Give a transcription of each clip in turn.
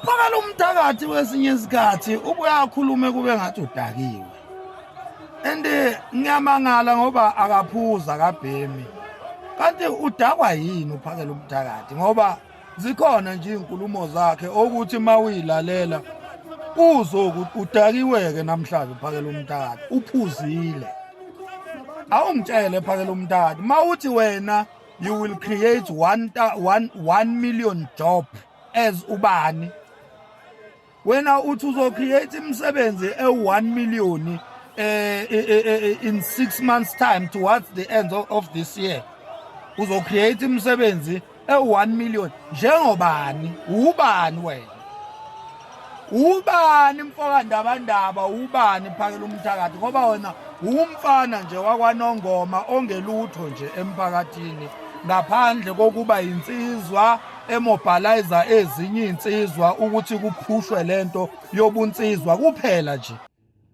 Uphakela umthakathi kwesinye isikhathi ubuye akhulume kube ngathi udakiwe. And ngiyamangala ngoba akaphuza kabhemi. Kanti udakwa yini uphakela umthakathi ngoba zikhona nje izinkulumo zakhe okuthi uma uyilalela uzokuthi udakiweke namhlanje uphakela umthakathi uphuzile. Awungitshele phakela umthakathi mawuthi wena you will create 1 million job as ubani wena uthi uzocreate imisebenzi ewu-1 million in 6 months time towards the end of this year uzocreate imisebenzi ewu-1 million njengobani ubani wena ubani mfoka ndabandaba ubani phakela umthakathi ngoba wena umfana nje wakwanongoma ongelutho nje emphakathini ngaphandle kokuba insizwa emobilizer ezinye insizwa ukuthi kuphushwe lento yobunsizwa kuphela nje.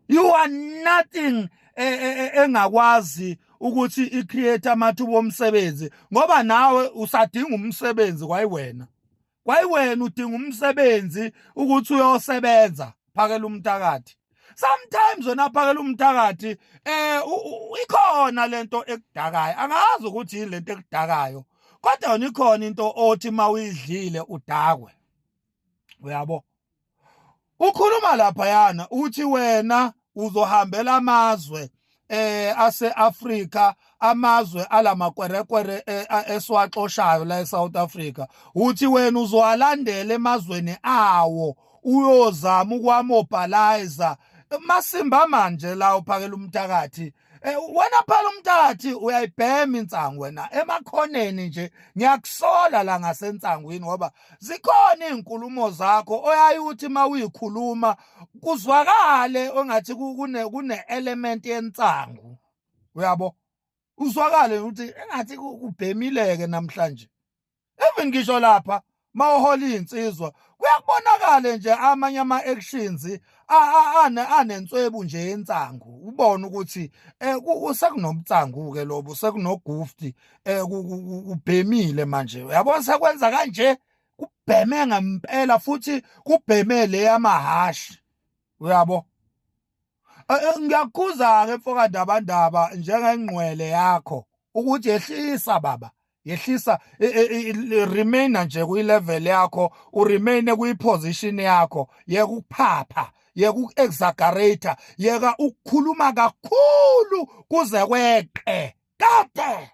You are nothing engakwazi ukuthi icreate amathuba omsebenzi ngoba nawe usadinga umsebenzi kwayiwena kwayiwena udinga umsebenzi ukuthi uyosebenza phakela umthakathi. Sometimes wena phakela umthakathi ikhona lento ekudakayo, angazi ukuthi yini lento ekudakayo, kodwa yona ikhona into othi mawuyidlile udakwe. Uyabo, ukhuluma lapha yana uthi wena uzohambela amazwe ase-Afrika, amazwe alamakwerekwere esiwaxoshayo la eSouth Africa, uthi wena uzowalandela emazweni awo uyozama ukwamobilizer masimba manje la uphakela umthakathi. Wena phela umthakathi uyayibhema insangu wena emakhoneni nje, ngiyakusola la ngasentsangwini ngoba zikhona izinkulumo zakho oyaye uthi mawuyikhuluma kuzwakale ongathi kune element yensangu. Uyabo, uzwakale ukuthi engathi kubhemileke namhlanje. Even ngisho lapha mawuhola insizwa kuyakubonakala nje amanye ama actions anenswebu nje yensangu, ubone ukuthi sekunomtsangu ke lobo, sekunogufti, kubhemile manje. Uyabona sekwenza kanje kubheme ngempela futhi kubheme le yamahashi. Uyabo, ngiyakhuza ke mfoka Ndabandaba njengengqwele yakho ukuthi yehlisa baba, yehlisa, remain nje kwi level yakho, uremain kwi position yakho, yeka ukuphapha, yeka ukuexaggerate, yeka ukukhuluma kakhulu kuze kweqe kade.